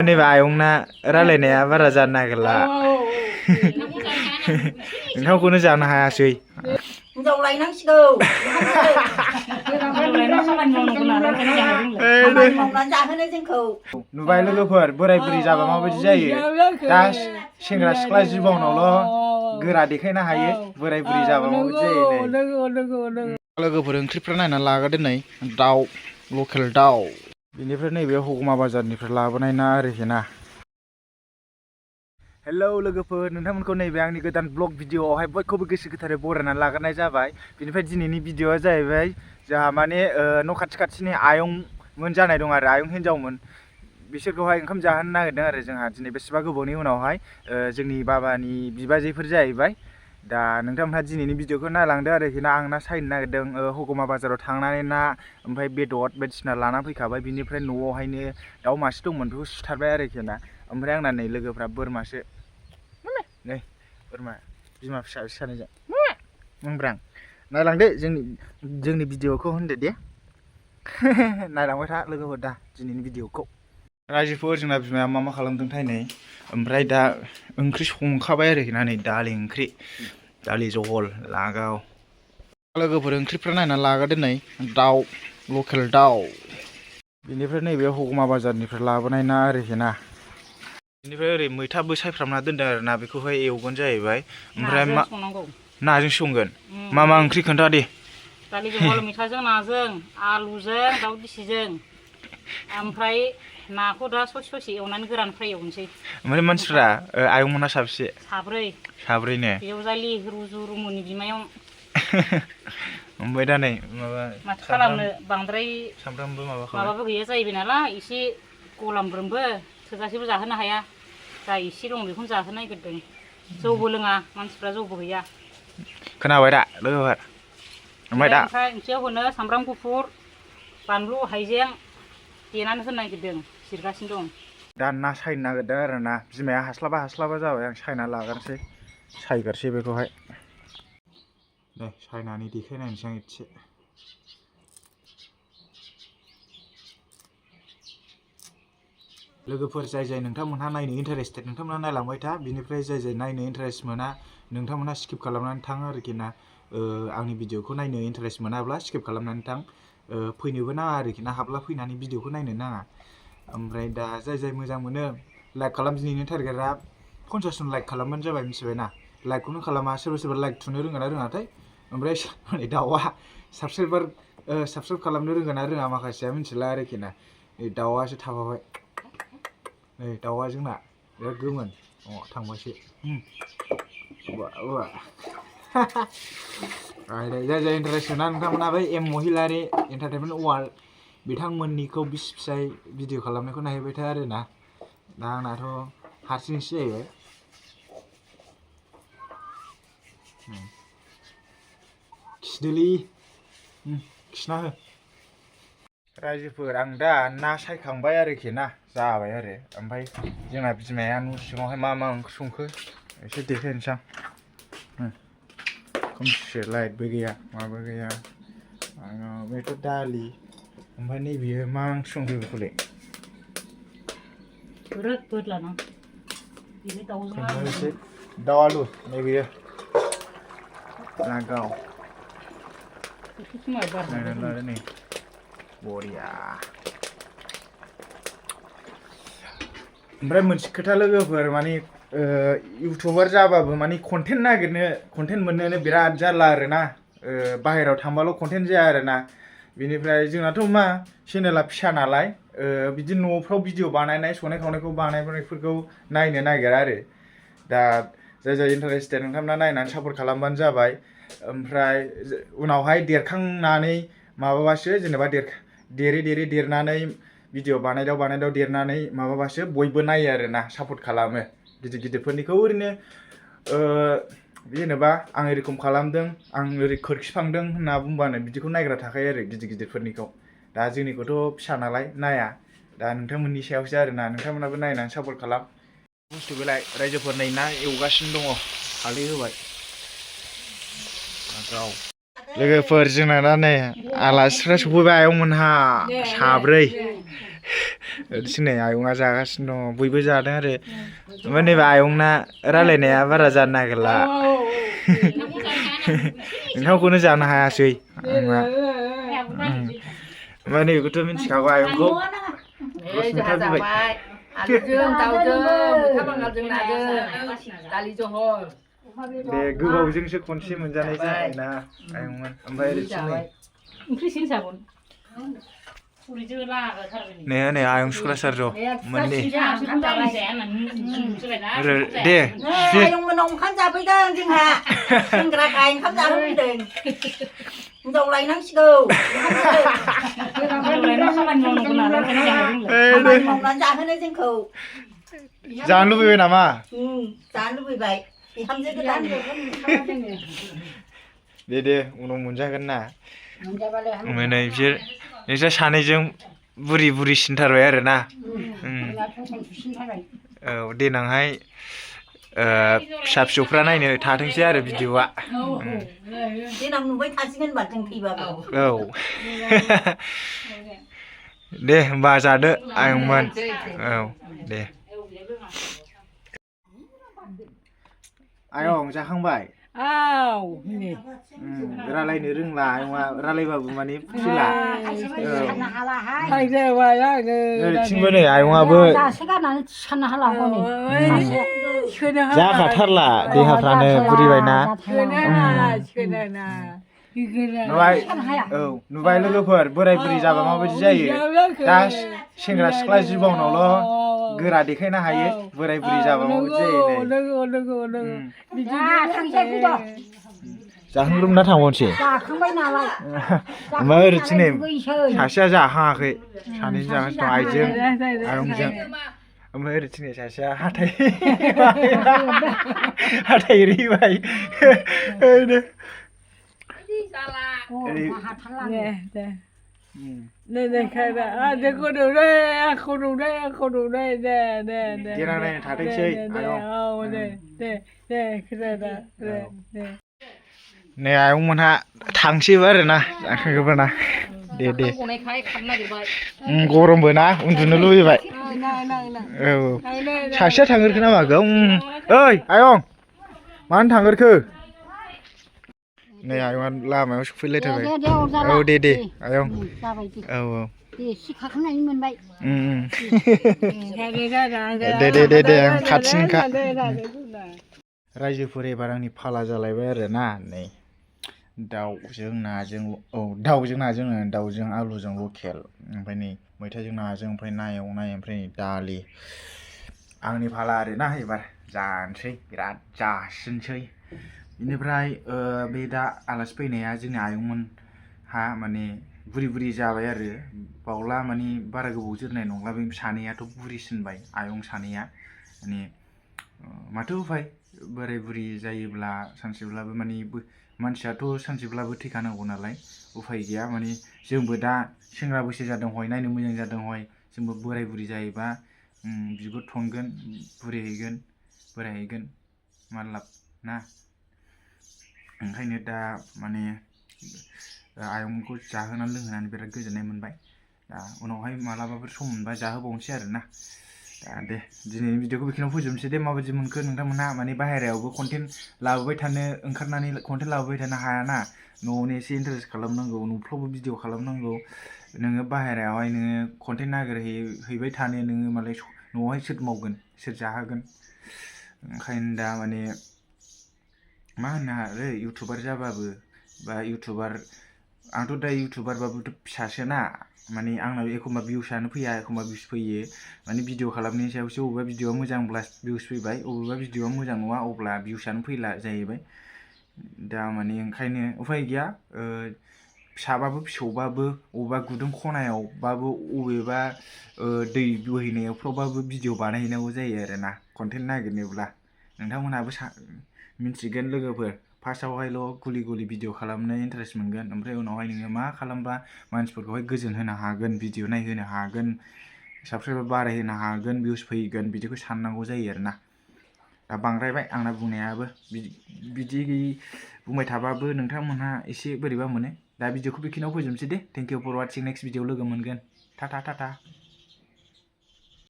नैबे आयंना रायलायनाया बारा जानो नागिरला ओंखामखौनो जानो हायासै हिनजाव लायनांसिगौ खामानि मावनानै जाहोनो जोंखौ नुबाय लोगोफोर बोराय बुरि जाबा माबायदि जायो दा सेंग्रा सिख्ला जिबनावल' गोरा देखायनो हायो बोराय बुरि जाबा माबायदि जायो लोगोफोर ओंख्रिफ्रा नायना लाग्रोदो नै दाउ लकेल दाउ बेनिफ्राय नैबे हगमा बाजारनिफ्राय लाबोनाय ना आरोखि ना हेलौ लोगोफोर नोंथांमोनखौ नैबे आंनि गोदान ब्लग भिडिअआवहाय बयखौबो गोसो गोथारै बरायनानै लाग्रोनाय जाबाय बेनिफ्राय दिनैनि भिडिअआ जाहैबाय जोंहा माने न' खाथि खाथिनि आयंमोन जानाय दं आरो आयं हिन्जावमोन बिसोरखौहाय ओंखाम जाहोनो नागिरदों आरो जोंहा दिनै बेसेबा गोबावनि उनावहाय जोंनि बाबानि बिबाजैफोर जाहैबाय दा नोंथांमोनहा दिनैनि भिडिअखौ नायलांदो आरोखि ना आं ना सायनो नागिरदों हगमा बाजाराव थांनानै ना ओमफ्राय बेदर बायदिसिना लाना फैखाबाय बिनिफ्राय न'आवहायनो दाउ मासे दंमोन बेखौ सिथारबाय आरोखि ना ओमफ्राय आंना नै लोगोफ्रा बोरमासो नै बोरमा बिमा फिसा सानैजों मोनब्रां नायलांदो जोंनि भिडिअखौ होनदो दे नायलांबाय था लोगोफोर दा दिनैनि भिडिअखौ रायजोफोर जोंना बिमाया मा खालामदोंथाय नै ओमफ्राय दा ओंख्रि संखाबाय आरोखि ना नै दालि ओंख्रि दालि जहल लागाव लोगोफोर ओंख्रिफ्रा नायना लाग्रोदो नै दाउ लकेल दाउ बेनिफ्राय नैबे हगमा बाजारनिफ्राय लाबोनाय ना आरोखि ना बेनिफ्राय ओरै मैथाबो सायफ्रामना दोनदों आरो ना बेखौहाय एवगोन जाहैबाय ओमफ्राय नाजों संगोन मा ओंख्रि खोन्था दे दालि जहल मैथाजों नाजों आलुजों दाउ दिसिजों ओमफ्राय नाखौ दा ससे एवनानै गोरान फ्राय एवनोसै ओमफ्राय मानसिफ्रा आयंमोना साबेसे साब्रैनो बिजावजालि रुजु रुमुनि बिमायं ओमफ्राय दा नै माथो खालामनो बांद्राय सामफ्रामबो माबाबो गैया जाहैबाय नालाय एसे गलामब्रोमबो थोजासेबो जाहोनो हाया जा एसे दं बेखौनो जाहोनो नागिरदों जौबो लोङा मानसिफ्रा जौबो गैया खोनाबाय दा लोगोफोर ओमफ्राय ओंख्रियाव होनो सामब्राम गुफुर बानलु हाइजें देनानै होनो नागिरदों जिरगासिनो दं दा ना सायनो नागिरदों आरो ना बिमाया हास्लाबा जाबाय आं सायना लाग्रोसै सायगोरसै बेखौहाय दे सायनानै देखायनायनोसै आं एसे लोगोफोर जाय नोंथांमोनहा नायनो इन्टारेस्टेड नोंथांमोनहा नायलांबाय था बिनिफ्राय जाय नायनो इन्टारेस्ट मोना नोंथांमोनहा स्किप खालामनानै थां आरोखि ना आंनि भिडिअखौ नायनो इन्टारेस्ट मोनाब्ला स्किप खालामनानै थां फैनोबो नाङा आरोखि ना हाबला फैनानै भिडिअखौ नायनो नाङा ओमफ्राय दा जाय मोजां मोनो लाइक खालाम दिनैनि टारगेटआ 50 जन लाइक खालामबानो जाबाय मिथिबायना लाइकखौनो खालामा सोरबा लाइक थुनो रोङोना रोङाथाय ओमफ्राय दाउआ साबस्क्राइब खालामनो रोङोना रोङा माखासेया मिथिला आरोखि ना दाउआसो थाफाबाय नै दाउआ जोंना बिराद गोमोन थांबायसो जाय इन्टारेस्ट मोना नोंथांमोना बै एम महिलारि एन्टारटेनमेन्ट वार्ल्ड बिथांमोननिखौ बिसि फिसाय भिडिअ खालामनायखौ नायहैबाय था आरो ना दा आंनाथ' हारसिंसो जाहैबाय खिदोलै खिना हो रायजोफोर आं दा ना सायखांबाय आरोखि ना जाबाय आरो ओमफ्राय जोंना बिमाया न' सिङावहाय मा ओंख्रि संखो एसे देखायनोसै आं खोमसि लाइटबो गैया माबो गैया बेथ' दालि ओमफ्राय नैबेयो मा ओंख्रि संखो बेखौलाय दाउ आलु नैबेयो लागाव नायनानै लादो नै बरिया ओमफ्राय मोनसे खोथा लोगोफोर माने इउटुबार जाबाबो माने कन्टेन्ट मोननो बिराद जारला आरोना बाहेरायाव थांबाल' कन्टेन्ट जाया आरोना बिनिफ्राय जोंनाथ' मा चेनेला फिसा नालाय बिदि न'फ्राव भिडिअ बानायनाय संनाय खावनायखौ बानायनायफोरखौ नायनो नागिरा आरो दा जाय इन्टारेस्टेड नोंथांमोना नायनानै सापर्ट खालामबानो जाबाय ओमफ्राय उनावहाय देरखांनानै माबाबासो जेनेबा देरनानै भिडिअ बानायदाव देरनानै माबाबासो बयबो नायो आरोना सापर्ट खालामो गिदिरफोरनिखौ ओरैनो जेनेबा आं एरखम खालामदों आं ओरै खोरखिफांदों होनना बुंबानो बिदिखौ नायग्रा थाखायो आरो गिदिरफोरनिखौ दा जोंनिखौथ' फिसा नालाय नाया दा नोंथांमोननि सायावसो आरोना नोंथांमोनाबो नायनानै सापर्ट खालाम बुस्थुखौलाय रायजोफोर नै ना एवगासिनो दङ हालदै होबाय लोगोफोर जोंना दा नै आलासिफ्रा सफैबाय आयंमोनहा साब्रै दिनै आयंआ जागासिनो दङ बयबो जादों आरो ओमफ्राय नैबे आयंना रायलायनाया बारा जानो नागिरला ओंखामखौनो जानो हायासै आंना ओमफ्राय नैबेखौथ' मिथिखागौ आयंखौ जोंहा जाबाय आलुजों दाउजों मैथा बांगालजों नाजों दालि जहल दे गोबावजोंसो खनसे मोनजानाय जाबायना आयंमोन ओमफ्राय ओरैथिं ओंख्रिसिन जागोन फुरिजों लागाथारबाय नै नै आयं सुक्राचार्य मोननै दे दे आयंमोनाव ओंखाम जाफैदों जोंहा सेंग्रा गाय ओंखाम जाहोफैदों हिनजाव लायनांसिगौ खामानि मावनांगौ नालाय खामानि मावनानै जाहोनो जोंखौ जानो लुबैबाय नामा जानो लुबैबाय बिहामजो गोदान दे उनाव मोनजागोन ना ओमफ्राय नै नोंसोर सानैजों बुरि सिनथारबाय आरो ना औ देनांहाय फिसा फिसौफ्रा नायनो थाथोंसै आरो भिडिअआ देनां नुबाय थासिगोन होनबा जों थैबाबो औ दे होमबा जादो आयंमोन औ दे आयं जाखांबाय रायलायनो रोंला आयंआ रायलायबाबो माने फैला ओरैथिंबो नै आयंआबो जाखाथारला देहाफ्रानो बुरिबायना नुबाय लोगोफोर बोराय बुरि जाबा माबायदि जायो दा सेंग्रा सिख्ला जिबनावल' गोरा देखायनो हायो बोराय बुरि जाबा माबायदि जायो जाखांग्रोमना थांबावनोसै जाखांबाय नालाय ओमफ्राय ओरैथिं नै सासेया जाखाङाखै सानैजों जागासिनो दं आइजों आयंजों ओमफ्राय ओरैथिं नै सासेया हाथाय रिबाय नै आयंमोनहा थांसैबो आरोना जाखांजोबबायना दे गरमबो ना उन्दुनो लुबैबाय औ सासेया थांग्रोखो ना माखो ओइ आयं मानो थांग्रोखो नै आयंआ लामायाव सफैलायथारबाय औ दे आयं औ सिखाखांनायनि मोनबाय दे आं खाथिनिखा रायजोफोर एबार आंनि फाला जालायबाय आरोना नै दाउजों नाजों दाउजों आलुजों लकेल ओमफ्राय नै मैथाजों नाजों ओमफ्राय ना एवनाय ओमफ्राय नै दालि आंनि फाला आरोना एबार जानोसै बिराद जासिनसै बेनिफ्राय बे दा आलासि फैनाया जोंनि आयंमोनहा माने बुरि जाबाय आरो बावला माने बारा गोबाव जोरनाय नंला बे सानैयाथ' बुरिसिनबाय आयं सानैया माने माथो उफाय बोराय बुरि जायोब्ला सानसेब्लाबो माने मानसियाथ' सानसेब्लाबो थैखानांगौ नालाय उफाय गैया माने जोंबो दा सेंग्रा बैसो जादों हय नायनो मोजां जादों हय जोंबो बोराय बुरि जायोबा बिगुर थनगोन बोरायहैगोन मा लाब ना ओंखायनो दा माने आयंखौ जाहोनानै लोंहोनानै बिराद गोजोननाय मोनबाय दा उनावहाय मालाबाफोर सम मोनबा जाहोबावनोसै आरोना दा दे दिनैनि भिडिअखौ बेखिनियाव फोजोबनोसै दे माबायदि मोनखो नोंथांमोनहा माने बाहेरायावबो कन्टेन्ट लाबोबाय थानो ओंखारनानै कन्टेन्ट लाबोबाय थानो हायाना न'आवनो एसे इन्टारेस्ट खालामनांगौ न'फ्रावबो भिडिअ खालामनांगौ नोङो बाहेरायावहाय नोङो कन्टेन्ट नागिरहैबाय थानो नोङो मालाय न'आवहाय सोर मावगोन सोर जाहोगोन ओंखायनो दा माने मा होनो आरो इउटुबार जाबाबो बा इउटुबार आंथ' दा इउटुबारबाबोथ' फिसासोना माने आंनाव एखमबा भिउसआनो फैया एखमबा भिउस फैयो माने भिडिअ खालामनायनि सायावसो अबेबा भिडिअआ मोजांब्ला भिउस फैबाय अबेबा भिडिअआ मोजां नङा अब्ला भिउसआनो फैला जाहैबाय दा माने ओंखायनो उफाय गैया फिसाबाबो फिसौबाबो अबेबा गुदुं खनायावबाबो अबेबा दै बोहैनायफ्रावबाबो भिडिअ बानायहैनांगौ जायो आरोना कन्टेन्ट नागिरनोब्ला नोंथांमोनहाबो मिन्थिगोन लोगोफोर फार्स्टआवहायल' गुलि भिडिअ खालामनो इन्टारेस्ट मोनगोन ओमफ्राय उनावहाय नोङो मा खालामबा मानसिफोरखौहाय गोजोन होनो हागोन भिडिअ नायहोनो हागोन साबसक्राइबार बारायहोनो हागोन भिउस फैगोन बिदिखौ साननांगौ जायो आरोना दा बांद्रायबाय आंना बुंनायाबो बिदि बुंबाय थाबाबो नोंथांमोनहा एसे बोरैबा मोनो दा भिडिअखौ बेखिनियाव फोजोबनोसै दे thank you for watching next video लोगो मोनगोन टाटा